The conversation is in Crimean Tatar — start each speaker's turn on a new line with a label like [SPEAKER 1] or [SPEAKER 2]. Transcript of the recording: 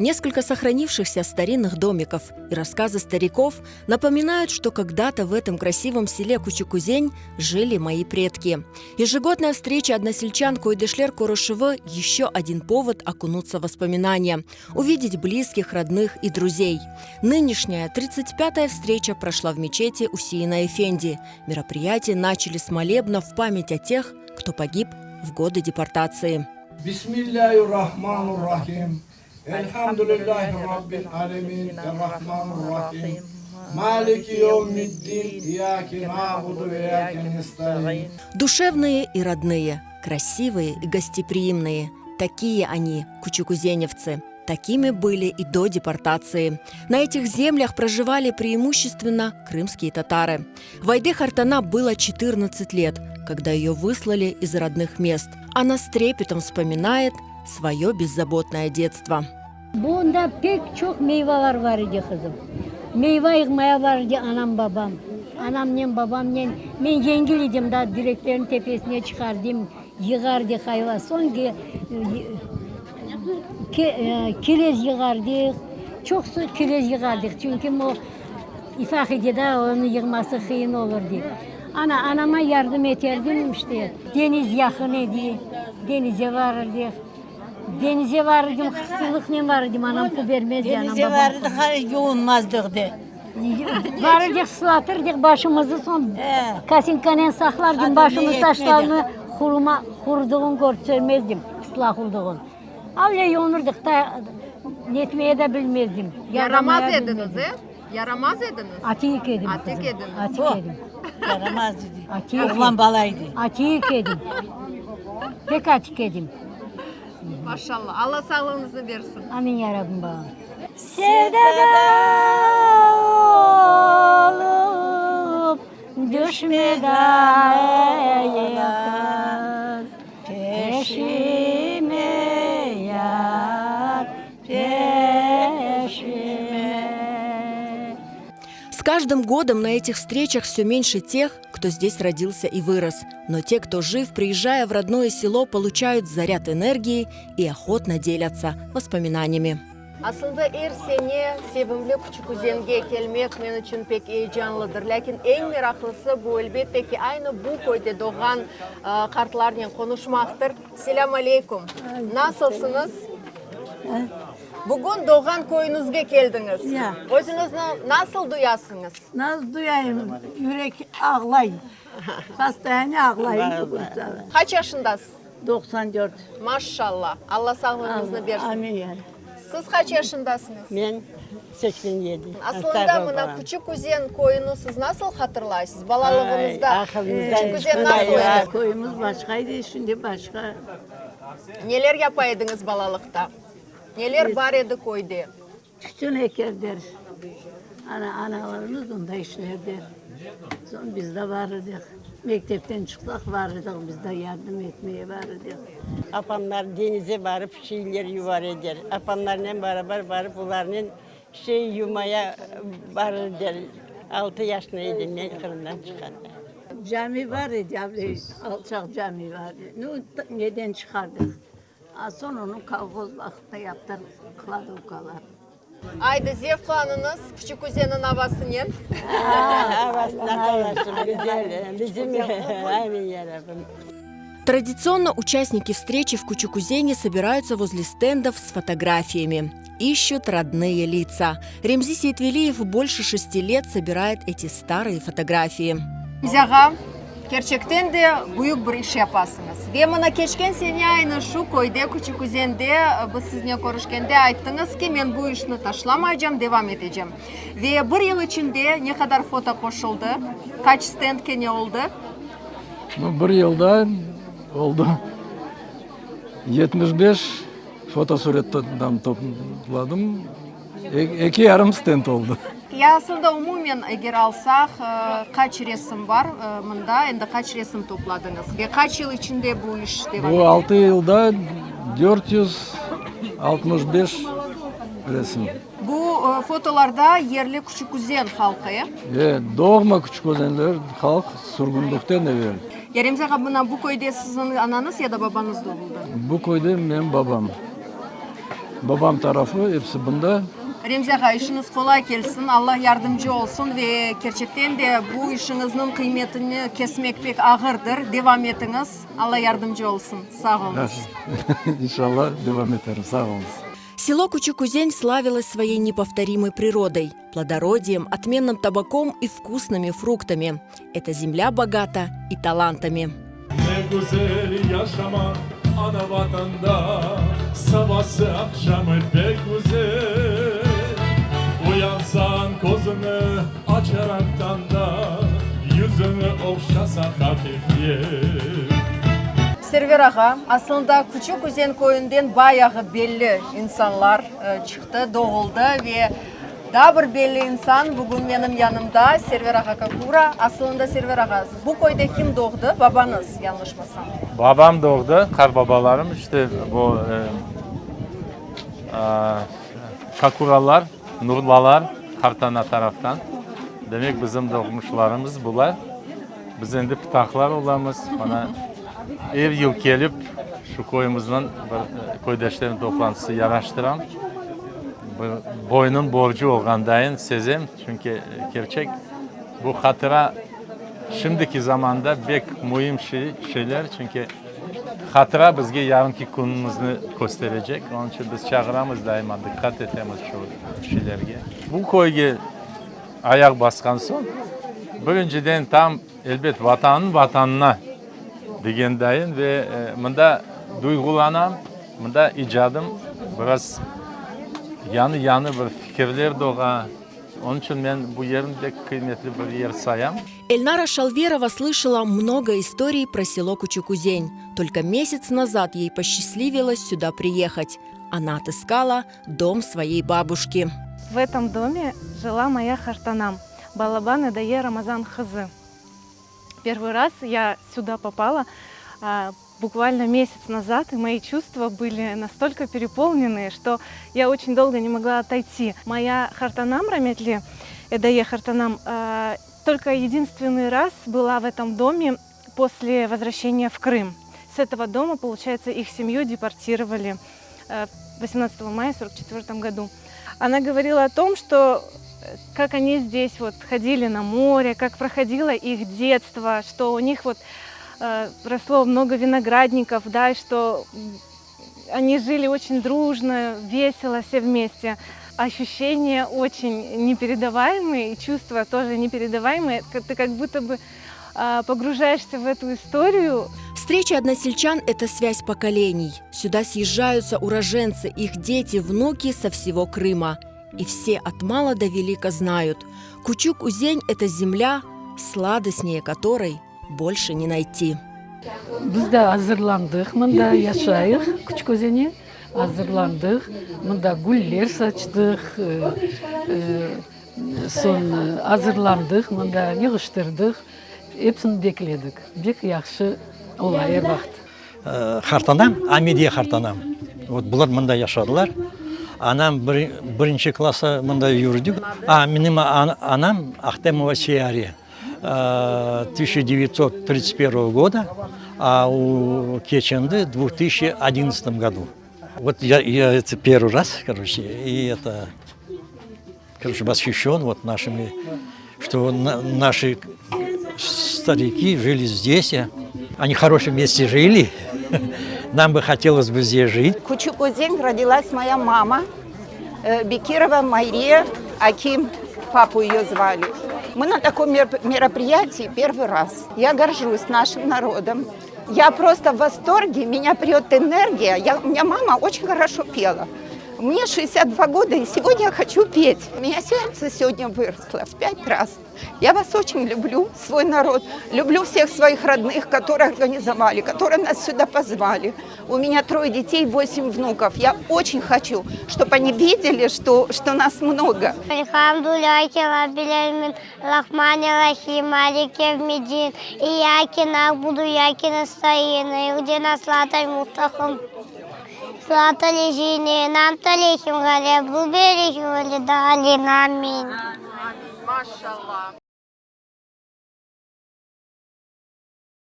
[SPEAKER 1] Несколько сохранившихся старинных домиков и рассказы стариков напоминают, что когда-то в этом красивом селе Кучукузень жили мои предки. Ежегодная встреча односельчан Койдышлер Курушевы – еще один повод окунуться в воспоминания, увидеть близких, родных и друзей. Нынешняя 35-я встреча прошла в мечети Усеина Эфенди. Мероприятие начали с молебна в память о тех, кто погиб в годы депортации.
[SPEAKER 2] Bismillâirrahmanirrahim. Elhamdülillâhi Rabbil âlemin. Errahmanirrahim. Maliki yevmiddin. İyyâke na'budu ve iyyâke nesta'in.
[SPEAKER 1] Душевные и родные, красивые и гостеприимные. Такие они, кучукузеневцы. Такими были и до депортации. На этих землях проживали преимущественно крымские татары. Вайде Хартана было 14 лет, когда ее выслали из родных мест. Она с трепетом вспоминает свое беззаботное детство.
[SPEAKER 3] Bunda pek çoq meyvalar bar edi, qızım. Meyva yığmaya bar edi anam, babam. Anamnen, babamnen. Men yengil edim da, direklerniñ tepesine çıqardım, yığardı hayva. Soñ kirez yığardıq, çoqsu kirez yığardıq, çünki o ufaq edi da, onı yığması qıyın olur dep. Ana, anama yardım eterdim, işte, deñiz yaqın edi, deñize barırdıq. Deñize barırdım, qısılıqnen barırdım, anam qubermezdi, anam,
[SPEAKER 4] Deñize
[SPEAKER 3] babam.
[SPEAKER 4] barırdıq, ha, yuvunmazdıq de.
[SPEAKER 3] Barırdıq, sılatırdıq başımızı, soñ kasinkanen saqlardım başımı, saçlarımı quruma, quruduğını körsermezdim, ıslaq olduğını. Avle yuvunırdıq, ta netmeye de bilmezdim,
[SPEAKER 5] Yaramaz
[SPEAKER 3] yaramaya
[SPEAKER 5] ediñiz,
[SPEAKER 3] bilmezdim.
[SPEAKER 5] e? Yaramaz ediñiz?
[SPEAKER 3] Atik edim,
[SPEAKER 5] Atik
[SPEAKER 3] qızım,
[SPEAKER 5] ediñiz.
[SPEAKER 3] atik edim.
[SPEAKER 4] Yaramaz edi.
[SPEAKER 3] Atik edim.
[SPEAKER 4] Oğlan bala edi.
[SPEAKER 3] Atik edim. Pek atik edim.
[SPEAKER 5] Maşallah. Alla sağlığıñıznı bersin.
[SPEAKER 3] Amin, ya Rabbim, balam. Sevdada olıp düşme ey qız, Peşime yar, peşime.
[SPEAKER 1] С каждым годом на этих встречах все меньше тех, кто здесь родился и вырос. Но те, кто жив, приезжая в родное село, получают заряд энергии и охотно делятся воспоминаниями.
[SPEAKER 5] Aslında er sene sevimli Küçük-Üzenge kelmek men içün pek eyecanlıdır. Lâkin eñ meraqlısı bu, elbette ki, aynı bu köyde doğğan qartlarnen qonuşmaqtır. Selâm aleyküm! Nasılsıñız? Bugün doğğan köyüñizge keldiñiz.
[SPEAKER 4] Ya.
[SPEAKER 5] Özüñizni nasıl duyasıñız?
[SPEAKER 4] Nasıl duyayım? Yürek ağlay. Postoyanno ağlayım bugün sana.
[SPEAKER 5] Qaç yaşındasız?
[SPEAKER 4] 94.
[SPEAKER 5] Maşşalla! Alla sağlığıñıznı bersin.
[SPEAKER 4] Amin, ya.
[SPEAKER 5] Siz qaç yaşındasıñız?
[SPEAKER 6] Men 87.
[SPEAKER 5] Aslında, mına, Küçük Üzen köyüni siz nasıl hatırlaysız? Balalığıñızda Küçük Üzen nasıl edi?
[SPEAKER 4] Köyümiz başqa edi, şimdi başqa.
[SPEAKER 5] Neler yapa ediñiz balalıqta? Neler bar edi köyde?
[SPEAKER 4] Tütün ekerler. Ana, analarımız onda işlerdi. Soñ biz de barırdıq. Mektepten çıqsaq barırdıq, biz de yardım etmeye barırdıq.
[SPEAKER 6] Apamlar deñize barıp şeyler yuvar ediler. Apamlarnen barabar barıp olarnen şey yumaya barır ediler. Altı yaşında edim men Qırımdan çıqqanda.
[SPEAKER 4] Cami bar edi, alçaq cami bar edi. Nu, neden çıqardıq. A soñ onı kolhoz vaqıtta yaptır kladovkalar.
[SPEAKER 5] Aydı, zevqlanıñız Küçük Üzenniñ avasınen.
[SPEAKER 6] Avasına dolaşıp, güzel, bizim, amin, ya Rabbim.
[SPEAKER 1] Традиционно участники встречи в Кучукузене собираются возле стендов с фотографиями. Ищут родные лица. Ремзи Сейтвелиев больше шести лет собирает эти старые фотографии.
[SPEAKER 5] Remzi ağa, Kerçekten de büyük bir iş yapasıñız. Ve mına keçken sene aynı şu köyde, Küçük Üzende biz siznen körüşkende ayttıñız ki, men bu işni taşlamaycam, devam etecem. Ve bir yıl içinde ne qadar foto qoşuldı? Qaç stend kene oldı?
[SPEAKER 2] Nu, bir yılda oldı 75 fotosuret topladım. Eki yarım stend oldı.
[SPEAKER 5] Ya aslında umumen eger alsaq, qaç resim bar mında, endi qaç resim topladıñız ve qaç yıl içinde bu iş devam ete?
[SPEAKER 2] Bu altı yılda 465 resim.
[SPEAKER 5] Bu fotolarda yerli Küçük-Üzen halqı, e?
[SPEAKER 2] E, doğma Küçük-Özenler halq sürgünlikten evel.
[SPEAKER 5] Ya Remzi ağa, mına bu köyde siziñ anañız ya da babañız doğuldı?
[SPEAKER 2] Bu köyde menim babam. Babam tarafı episi bunda.
[SPEAKER 5] Remzi ağa, işiñiz qolay kelsin, Alla yardımcı olsun ve kerçekten de bu işiñizniñ qıymetini kesmek pek ağırdır. Devam etiñiz, Alla yardımcı olsun. Sağ oluñız.
[SPEAKER 2] İnşallah devam eterim. Sağ oluñız.
[SPEAKER 1] Село Кучукузень славилось своей неповторимой природой, плодородием, отменным табаком и вкусными фруктами. Эта земля богата и талантами.
[SPEAKER 7] Ne güzel yaşamaq ana vatanda, Sabası aqşamı pek güzel. Uyansañ közüñni açaraq tañda, Yüzüñni ohşasa hafif yel.
[SPEAKER 5] Server ağa, aslında Küçük Üzen köyünden bayağı belli insanlar çıqtı, doğuldı ve daa bir belli insan bugün menim yanımda, Server ağa Kakura. Aslında, Server ağa, bu köyde kim doğdı? Babañız, yañlışmasam.
[SPEAKER 8] Babam doğdı, qartbabalarım, işte bu Kakuralar, Nurlalar, qartana taraftan. Demek, bizim doğmuşlarımız bular. Biz endi pıtaqlar olamız. Mana, er yıl kelip, şu köyümizniñ bir köydeşlerniñ toplantısı yaraştıram. Bir boynum borcu olğandayın sezem, çünki kerçek bu hatıra şimdiki zamanda bek müim şeyler, çünki hatıra bizge yarınki künümizni kösterecek. Onıñ içün biz çağıramız daima, diqqat etemiz şu şeylerge. Bu köyge ayaq basqan soñ, birinciden tam, elbet, Vatannıñ Vatanına degendayın ve mında duyğulanam, mında icadım biraz yañı-yañı bir fikirler doğa. Onıñ içün men bu yerni pek qıymetli bir yer sayam.
[SPEAKER 1] Эльнара Шалверова слышала много историй про село Кучукузень. Только месяц назад ей посчастливилось сюда приехать. Она отыскала дом своей бабушки.
[SPEAKER 9] В этом доме жила моя qartanam, Балабан Эдае Рамазан qızı. Первый раз я сюда попала буквально месяц назад, и мои чувства были настолько переполненные, что я очень долго не могла отойти. Моя qartanam rametli, Эдае qartanam, только единственный раз была в этом доме после возвращения в Крым. С этого дома, получается, их семью депортировали 18 мая 1944 году. Она говорила о том, что как они здесь вот ходили на море, как проходило их детство, что у них вот росло много виноградников, да, и что они жили очень дружно, весело все вместе. Ощущения очень непередаваемые, и чувства тоже непередаваемые. Ты как будто бы погружаешься в эту историю.
[SPEAKER 1] Встреча односельчан – это связь поколений. Сюда съезжаются уроженцы, их дети, внуки со всего Крыма. И все от мала до велика знают – Кучук-Узень – это земля, сладостнее которой больше не найти.
[SPEAKER 10] Biz de azırlandıq, mında yaşayıq, Küçük Özende azırlandıq, mında güller saçtıq, soñ azırlandıq, mında yığıştırdıq, episini bekledik. Bek yahşı ola er vaqıt.
[SPEAKER 11] Qartanam, Amidiye qartanam, вот bular mında yaşadılar. Anam birinci klassa mında yürdi. A, menim anam Ahtemova Seyare, 1931 года, а у keçindi 2011 году. Вот я это первый раз, короче, и это, короче, восхищен вот нашими, что наши старики жили здесь, они в хорошем месте жили, нам бы хотелось бы здесь жить.
[SPEAKER 12] Кучук-Узень родилась моя мама, Бекирова Мария Аким, папу ее звали. Мы на таком мероприятии первый раз. Я горжусь нашим народом. Я просто в восторге, меня прет энергия. У меня мама очень хорошо пела. Мне 62 года, и сегодня я хочу петь. У меня сердце сегодня выросло в 5 раз. Я вас очень люблю, свой народ. Люблю всех своих родных, которые организовали, которые нас сюда позвали. У меня трое детей, 8 внуков. Я очень хочу, чтобы они видели, что нас много.
[SPEAKER 13] الحمد لله رب العالمين الرحمن الرحيم مالك يوم الدين إياك نعبد وإياك نستعين اهدنا الصراط المستقيم صراط الذين أنعمت عليهم غير المغضوب عليهم ولا الضالين آمين.
[SPEAKER 5] Maşallah.